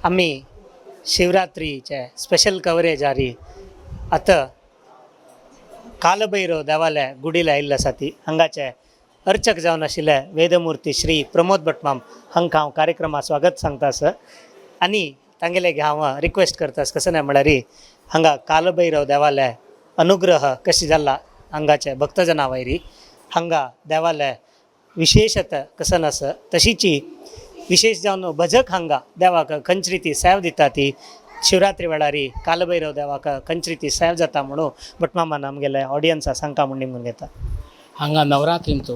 आमी शिवरात्रीचे special coverage हारी आतां कालभैरव देवालय गुडीला आयिल्ले आसा ती हांगाचे अर्चक जावन आशिल्ले वेदमुर्ती श्री प्रमोद भटमाम हांकां हांव कार्यक्रमा स्वागत सांगता सर आनी तांगेले हांव रिक्वेस्ट करता कसं नाही म्हळ्यार हांगा कालभैरव देवालय अनुग्रह कशी जाला हांगाचे भक्तजना वयरी हांगा देवालय विशेषत कसन आसा तशीची विशेष जावन भजक हांगा देवाक खंयची रिती सेव दिता ती शिवरात्री वेळारी कालभैरव देवाक खंयची रिती सेव जाता म्हणून भटमामान आमगेले ऑडियन्सा सांगता म्हूण निमून घेता. हांगा नवरात्रींतू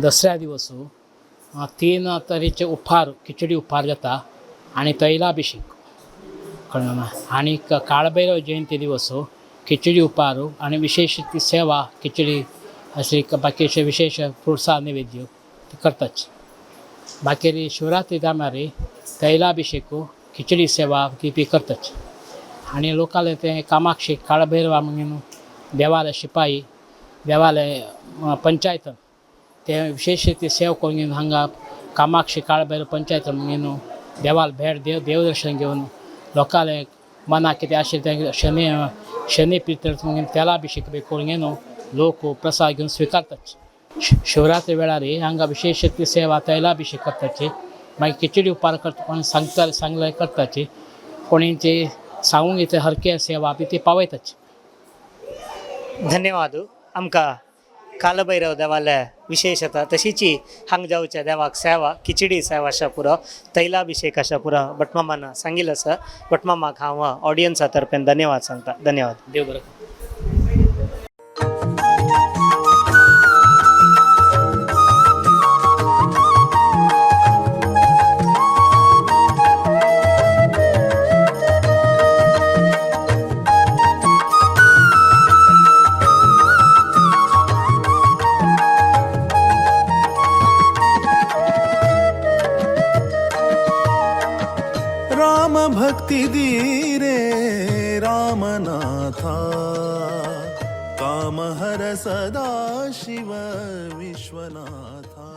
दसऱ्या दिवसू तीन तरेचे उपहार खिचडी उपहार जाता आनी तैलाभिषेक कळ्ळें ना. आनी काळभैरव जयंती दिवसू खिचडी उपहार आनी विशेष ती सेवा खिचडी अशी बाकीचे विशेष फ्रुट्सा नैवेद्य ते करताच. बाकी शिवरात्री टायमार तैलाभिषेक खिचडी सेवा ती बी करताच. आनी लोकाले ते कामाक्षी काळभैरवा म्हणून देवाले शिपाई देवाले पंचायतन ते विशेष ते सेव करून घेवन हांगा कामाक्षी काळभैरव पंचायतन म्हणून देवाल भेट देवदर्शन घेवन लोकाले मनाक कितें आशिल्लें तें शनी शनी पितृ म्हणून तेलाभिषेक बी करून घेवन लोक प्रसाद घेवन स्विकारतात. शिवरात्री वेळार हांगा विशेष ती सेवा तैलाभिषेक करताची, मागीर खिचडी उपहार करता, कोण सांगता सांगले करताची, कोणी ते सांगूंक येता हरके सेवा बी ती पावयताची. धन्यवाद. आमकां कालभैरव देवालय विशेषता तशीची हांगा जावच्या देवाक सेवा खिचडी सेवा आसा पुरो तैलाभिषेक आसा पुरो भटमामान सांगिल्लें आसा. भटमामाक हांव ऑडियन्सा तर्फेन धन्यवाद सांगता. धन्यवाद. देव बरें करूं. राम भक्ति दीरे रामनाथा काम हर सदा शिव विश्वनाथा.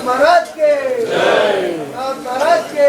महाराज के महाराज के।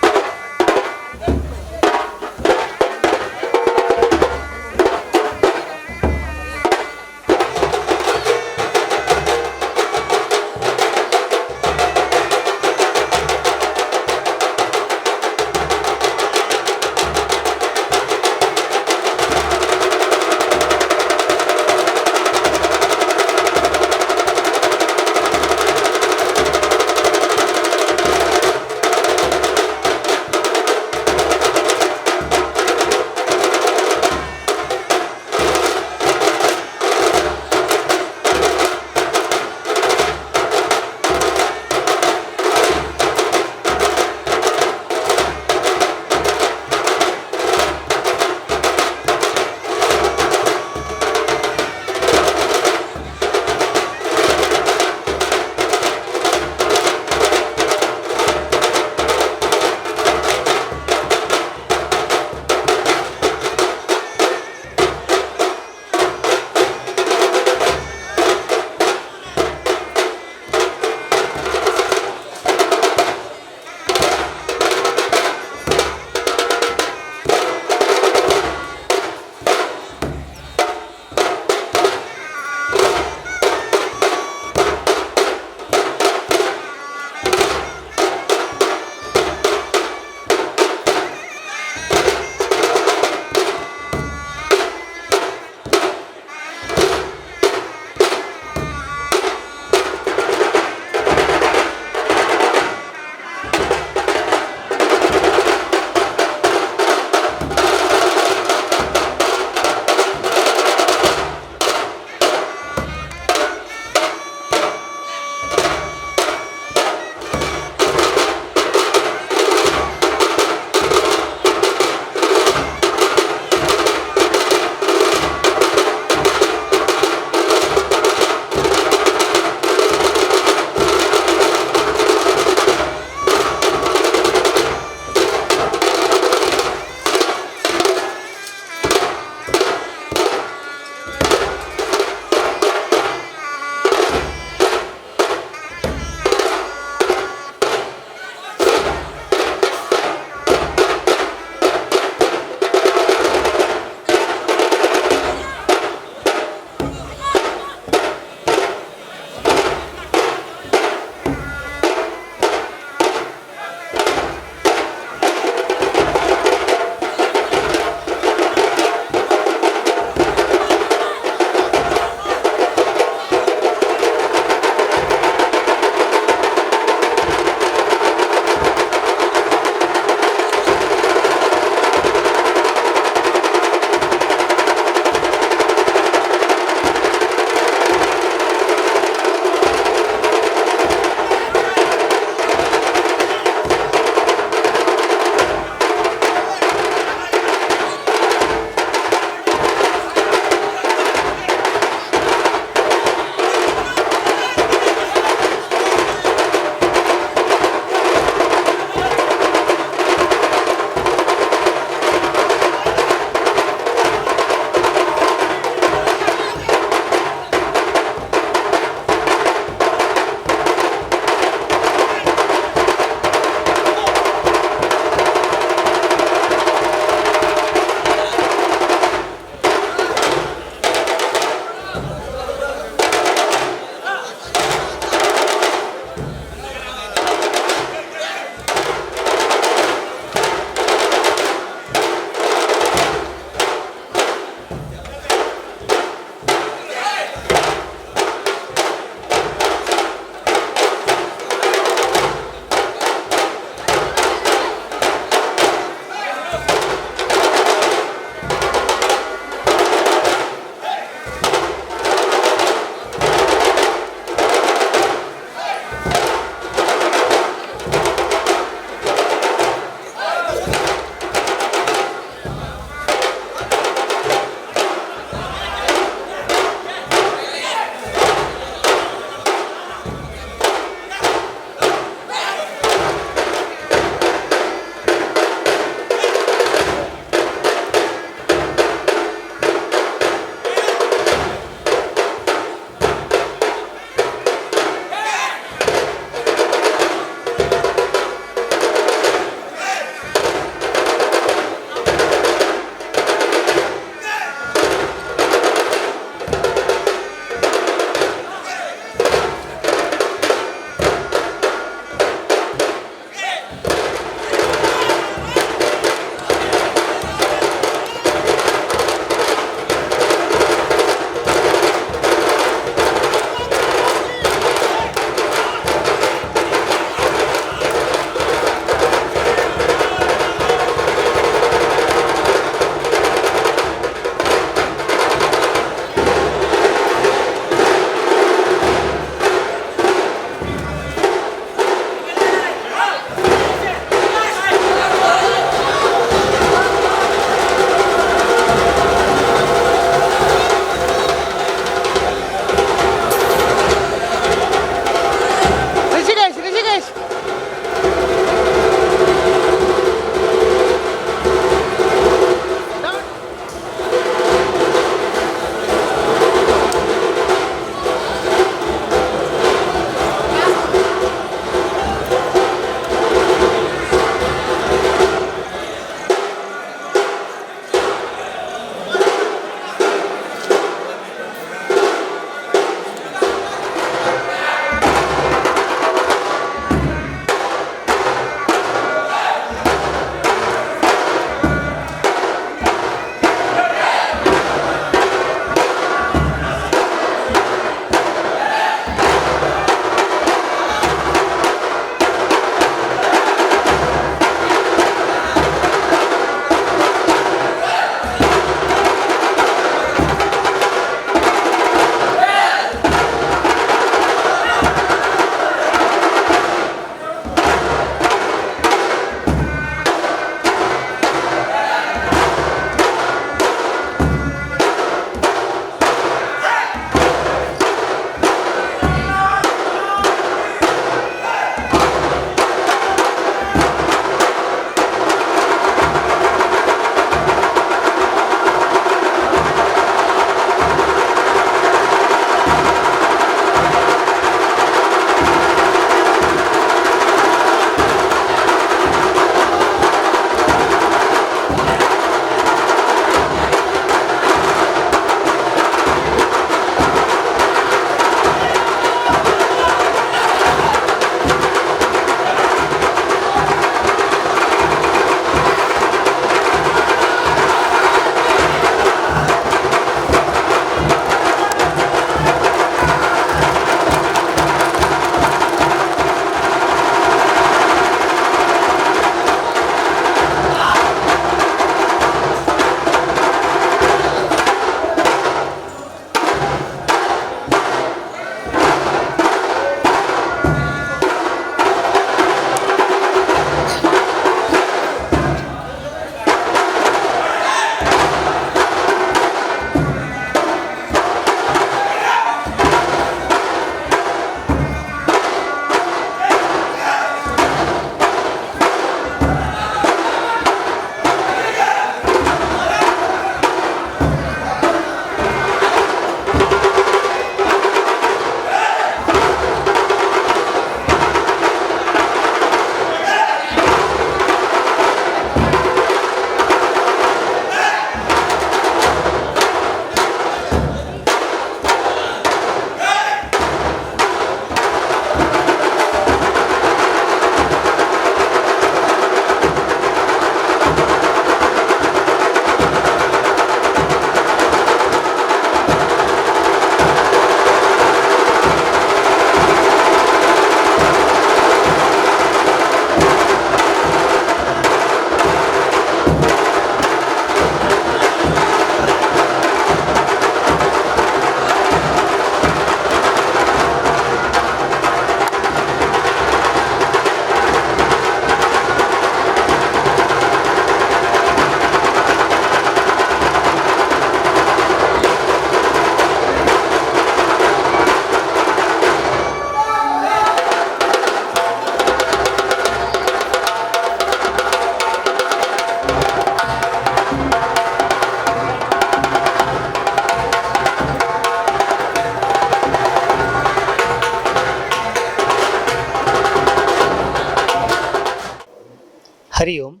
Hari Om.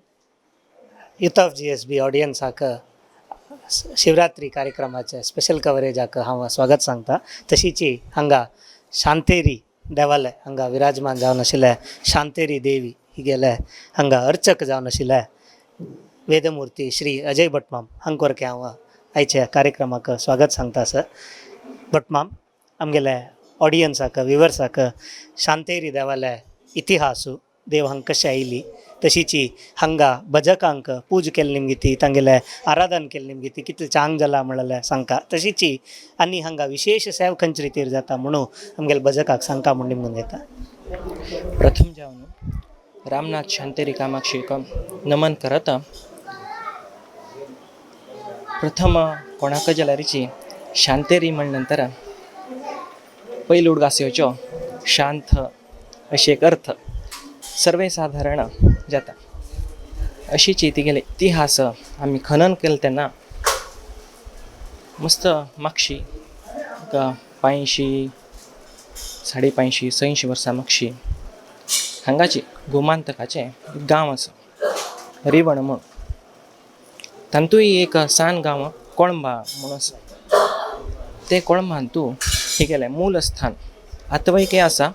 Youth of GSB ऑडियन्साक शिवरात्री कार्यक्रमाचे स्पेशल कवरेजाक हांव स्वागत सांगता. तशीची हांगा शांतेरी देवालय हांगा विराजमान जावन आशिल्ले शांतेरी देवी हिगेले हांगा अर्चक जावन आशिल्ले वेदमुर्ती श्री अजय भटमाम हांकां हांव आयच्या कार्यक्रमाक स्वागत सांगता. सर भटमाम, आमगेले ऑडियन्साक विवर्साक शांतेरी देवालय इतिहासू देव हांगा कशें आयली, तशीची हांगा भजकांक पूज केल्ली निमगिती, तांगेले आराधन केल्ली निमगिती कितलें चांग जाला म्हणलें सांगका. तशीची आनी हांगा विशेश सेव खंयचे रितीर जाता म्हणून आमगेले भजकाक सांगका म्हूण निमगून येता. प्रथम जावन रामनाथ शांतेरी कामाक्षीक नमन करत प्रथम कोणाक जाल्यारीची शांतेरी म्हण नंतर पयली उडगास येवचो शांत अशें एक अर्थ सर्वे साधारण जाता. अशीची तिगेले इतिहास आमी खनन केलें तेन्ना मस्त मागशी एक पांयशी साडे पांयशी 6 वर्सां मागशी हांगाची गोमांतकाचें एक गांव आसा रिवण म्हूण, तातूंय एक सान गांव कोळंबा म्हूण आसा. ते कोळंबांतू हे गेलें मूल स्थान आतवैके आसा.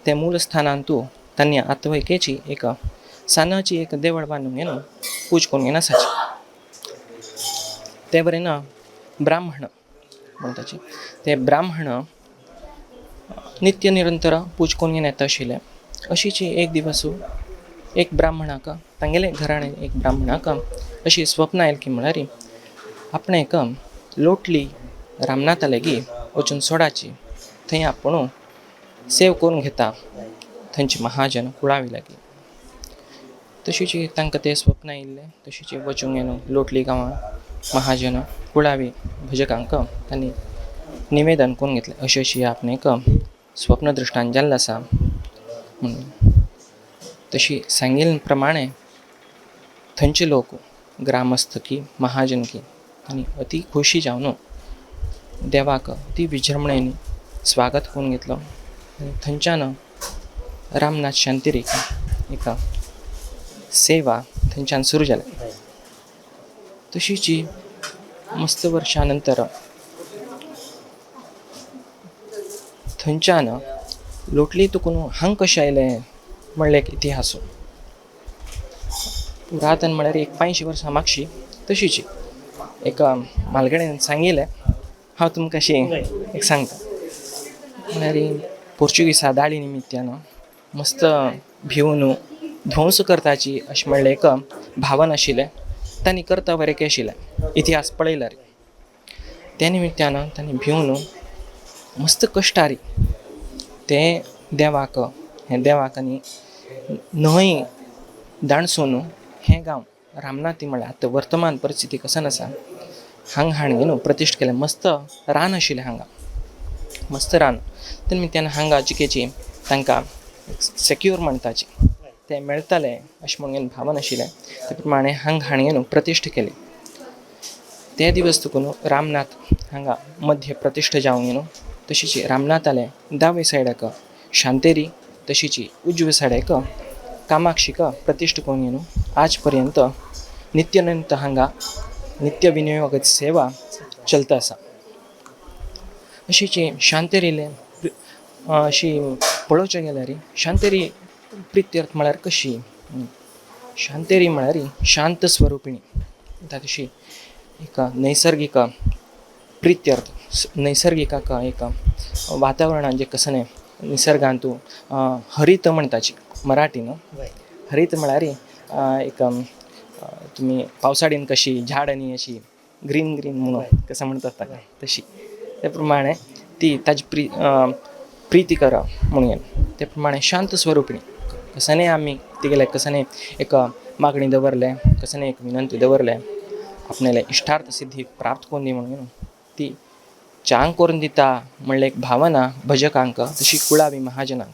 ते मूल स्थानांतू तांणी आतवैकेची एक सानाची एक देवळ बांदून घेवन पूज करून घेवन आसाची. ते बरेन ब्राह्मण म्हणटाची ते ब्राह्मण नित्य निरंतर पूज करून घेवन येता आशिल्ले. अशीची एक दिवस एक ब्राह्मणाक तांगेले घराणे एक ब्राह्मणाक अशी स्वप्न आयल की म्हळ्यार आपणें एक लोटली रामनाथा लागीं वचून सोडाची, थंय आपूण सेव करून घेता थंयचे महाजन कुळावी लागीं. तशीच तांकां तें स्वप्न आयिल्लें तशीच वचूंक येवन लोटली गांवां महाजन कुळावी भजकांक तांणी निवेदन करून घेतलें अशें अशी आपणें एक स्वप्न दृश्टान जाल्लें आसा म्हणून. तशी सांगिल्ले प्रमाणे थंयचे लोक ग्रामस्थ की महाजन की आनी अती खोशी जावन देवाक अती विजृंभणेन स्वागत करून घेतलो आनी थंयच्यान रामनाथ शांतिरीक एका सेवा थंयच्यान सुरू जाली. तशीच मस्त वर्षा नंतर थंयच्यान लोटली तुकून हांग कशें आयलें म्हणलें एक इतिहास पुरातन म्हळ्यार एक 500 वर्सां मागशी तशीच एका म्हालगड्यान सांगिल्लें हांव तुमकां अशें एक सांगता. म्हळ्यार पोर्चुगीसा दाळी निमित्यान मस्त भिवन ध्वंस करताची अशें म्हणलें एक भावन आशिल्लें तांणी करता बरें आशिल्लें इतिहास पळयल्यार. त्या निमित्यान तांणी भिवन मस्त कश्टारी ते देवाक हें देवाक आनी न्हंय दाणसून हें गांव रामनाथी म्हळ्यार आतां वर्तमान परिस्थिती कसन आसा हांगा हाणें न्हू प्रतिश्ठ केलें. मस्त रान आशिल्लें हांगा मस्त रान ते निमित्यान हांगा जिकेची तांकां सेक्यूर म्हणटाची तें मेळटालें अशें म्हणून भावन आशिल्लें. ते प्रमाणे हांगा हाणें न्हू प्रतिश्ठ केली. ते दिवस तुकून रामनाथ हांगा मध्य प्रतिश्ठ जावन न्हू तशीच रामनाथाले दावे सायडाक शांतेरी तशीच उजवे सायडाक कामाक्षीक प्रतिश्ठ करून न्हू आज पर्यंत नित्यनंत हांगा नित्य विनियोग सेवा चलता आसा. अशीच शांतेरीले अशी पळोवचें गेल्यार शांतेरी प्रित्यर्थ म्हळ्यार कशी शांतेरी म्हळ्यार शांत स्वरुपिणी म्हणटा तशी एक नैसर्गीक प्रित्यर्थ नैसर्गिकाक एक वातावरणान जें कसलें निसर्गांतू हरीत म्हणटाची मराठीन हरीत म्हळ्यार एक तुमी पावसाळीन कशी झाड आनी अशी ग्रीन ग्रीन म्हणून कसं म्हणतात ताका तशी ते प्रमाणे ती ताजी प्रिती करप म्हणून. ते प्रमाणे शांत स्वरुपिणी कसने आमी तिगेले कसने एक मागणी दवरलें कसने एक विनंती दवरलें आपणाले इश्टार्थ सिद्धी प्राप्त करून दी म्हणून ती चांग करून दिता म्हणलें एक भावना भजकांक तशी कुळावी महाजनांक.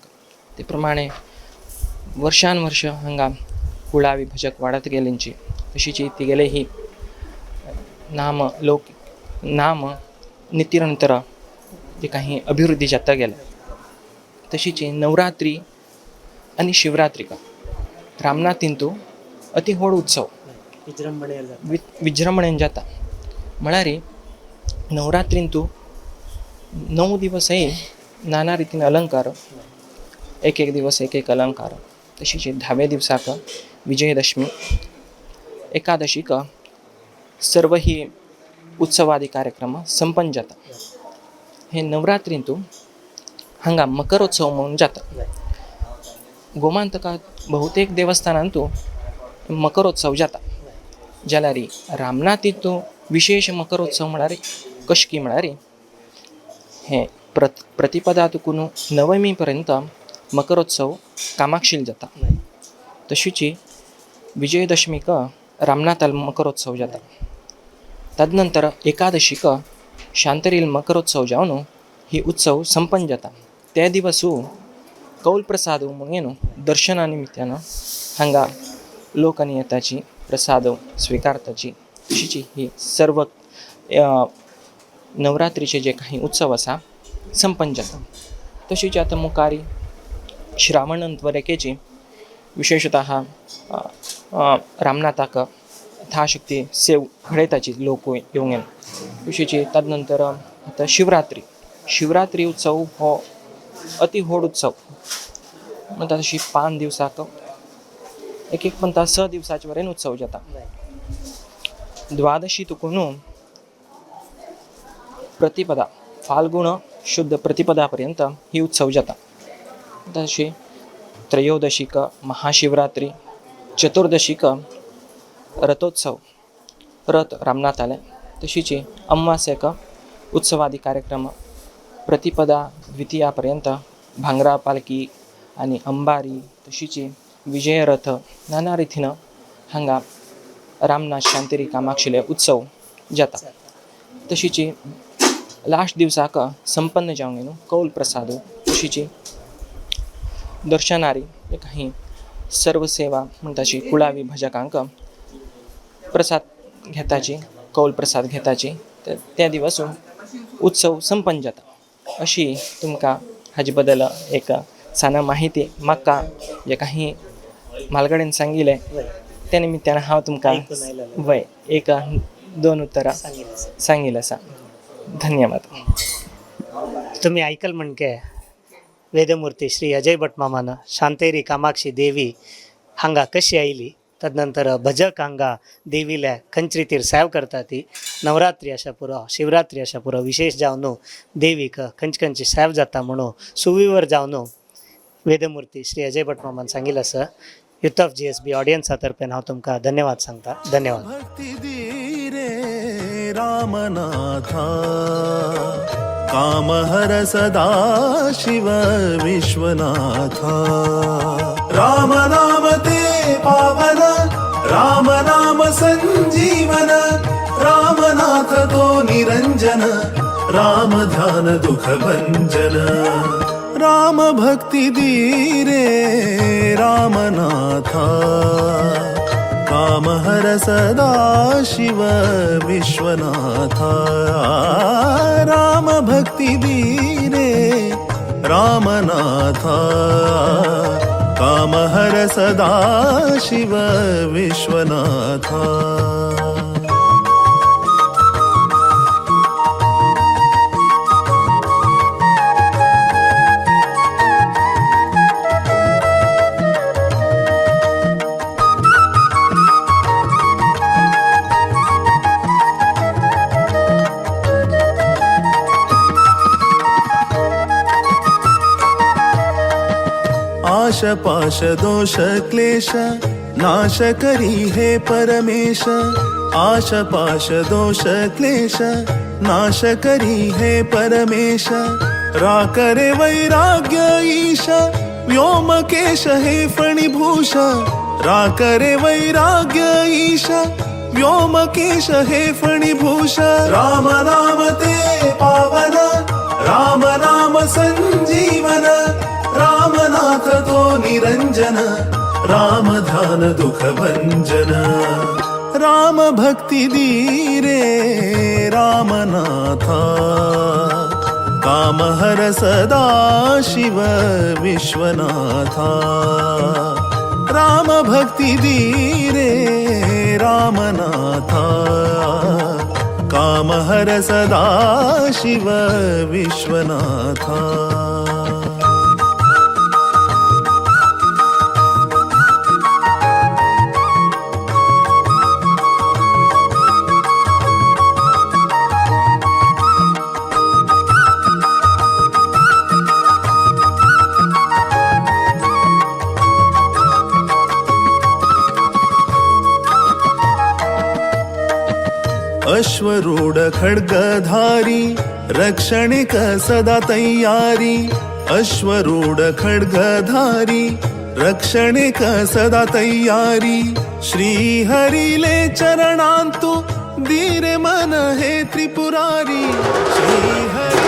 ते प्रमाणे वर्षान वर्ष हांगा कुळावी भजक वाडत गेलेंची तशीच तिगेले ही नाम लोक नाम नित्यनंतर ते काही अभिवृद्धी जाता गेले. तशीच नवरात्री आनी शिवरात्रीक रामनाथींतू अती व्हड उत्सव विजृंभणेर जाता. विजृंभणेन जाता. म्हळ्यार नवरात्रींतू 9 दिवसय नाना रितीन अलंकार, एक एक दिवस एक एक अलंकार. तशीच 10व्या दिवसाक विजयदशमी, एकादशीक सर्व ही उत्सवादी कार्यक्रम संपन्न जाता. हे नवरात्रींतू हांगा मकरोत्सव म्हणून जाता. गोमांतकात बहुतेक देवस्थानांतू मकरोत्सव जाता. जाल्यार रामनाथींतू विशेश मकरोत्सव म्हळ्यार कशकी म्हळ्यार हे प्रतिपदा तुकून नवमी पर्यंत मकरोत्सव कामाक्षील जाता. तशीच विजयदशमीक रामनाथाल मकरोत्सव जाता. तदनंतर एकादशीक शांतरील मकरोत्सव जावन ही उत्सव संपन्न जाता. त्या दिवसू कौल प्रसाद म्हणून दर्शना निमित्यान हांगा लोकांनी येताची, प्रसाद स्विकारताची. तशीच ही सर्व नवरात्रीचे जे काही उत्सव आसा संपन्न जाता. तशीच आतां मुखारी श्रावण वरेकेची विशेषतः रामनाथाक यथाशक्ती सेव घडयताची लोक येवंक येना. तशीच तदनंतर आतां शिवरात्री, शिवरात्री उत्सव हो अती व्हड उत्सव म्हणटा. तशी 5 दिवसाक एक एक म्हणटा 6 दिवसाचे वरेन उत्सव जाता. द्वादशी तुकून प्रतिपदा फाल्गुन शुद्ध प्रतिपदा पर्यंत ही उत्सव जाता. तशी त्रयोदशीक महाशिवरात्री, चतुर्दशीक रथोत्सव, रथ रामनाथाले. तशीच अमावास्येक उत्सवादी कार्यक्रम प्रतिपदा द्वितीया पर्यंत भांगरा पालकी आनी अंबारी, तशीच विजयरथ नाना रितीन हांगा रामनाथ शांतेरी कामाक्षीले उत्सव जाता. तशीच लास्ट दिवसाक संपन्न जावंक न्हू कौल प्रसाद, तशीच दर्शनारी काही सर्व सेवा म्हणटाची कुळावी भजकांक प्रसाद घेताची, कौल प्रसाद घेताची. त्या दिवस उत्सव संपन्न जाता. अशी तुमकां हाजे बद्दल एक सान माहिती म्हाका जे काही म्हालगड्यान सांगिल्लें त्या निमित्तान हांव तुमकां वय एक 2 उतरां सांगिल्लें आसा. धन्यवाद. तुम्ही ऐकल म्हणके वेदमूर्ती श्री अजय भट मामान शांतेरी कामाक्षी देवी हांगा कशी आयली, तदनंतर भजक हांगा देवील्या खंयचे रितीर सेव करता ती, नवरात्री आशा पुरो, शिवरात्री आशा पुरो, विशेष जावन देवीक खंयचे खंयचे सेव जाता म्हणून सुविवर जावन वेदमूर्ती श्री अजय भट मामान सांगिल्लें आसा. युथ ऑफ GSB ऑडियन्सा तर्फेन हांव तुमकां धन्यवाद सांगता. धन्यवाद. भक्ती दी रे रामनाथा, कामहर सदा शिव विश्वनाथा. राम नाम ते पावन, राम नाम संजीवन, रामनाथ तो निरंजन, राम ध्यान दुख भंजन. राम भक्ती दी रे रामनाथा, कामहर सदा शिव विश्वनाथा. राम भक्ती दी रे रामनाथा, कामहर सदा शिव विश्वनाथा. आश पाश दोष क्लेश नाश करी हे परमेश, आश पाश दोष क्लेश नाश करी हे परमेश. राकरे वैराग्य ईश व्योमकेश हे फणिभूष, राकरे वैराग्य ईश व्योमकेश हे फणिभूष. राम नाम ते पावन, राम नाम संजीवन, रामनाथ तो निरंजन, राम ध्यान दुख भंजन. राम भक्ती दी रे रामनाथा, कामहर सदा शिव विश्वनाथा. राम भक्ती दी रे रामनाथा। कामहर सदा शिव विश्वनाथा। अश्वरूढ खड्गधारी रक्षणिक सदा तयारी। अश्वरूढ खड्गधारी रक्षणिक सदा तयारी। श्रीहरिले चरणांतु धीरे मन हे त्रिपुरारी। श्रीहरिले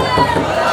महाराज.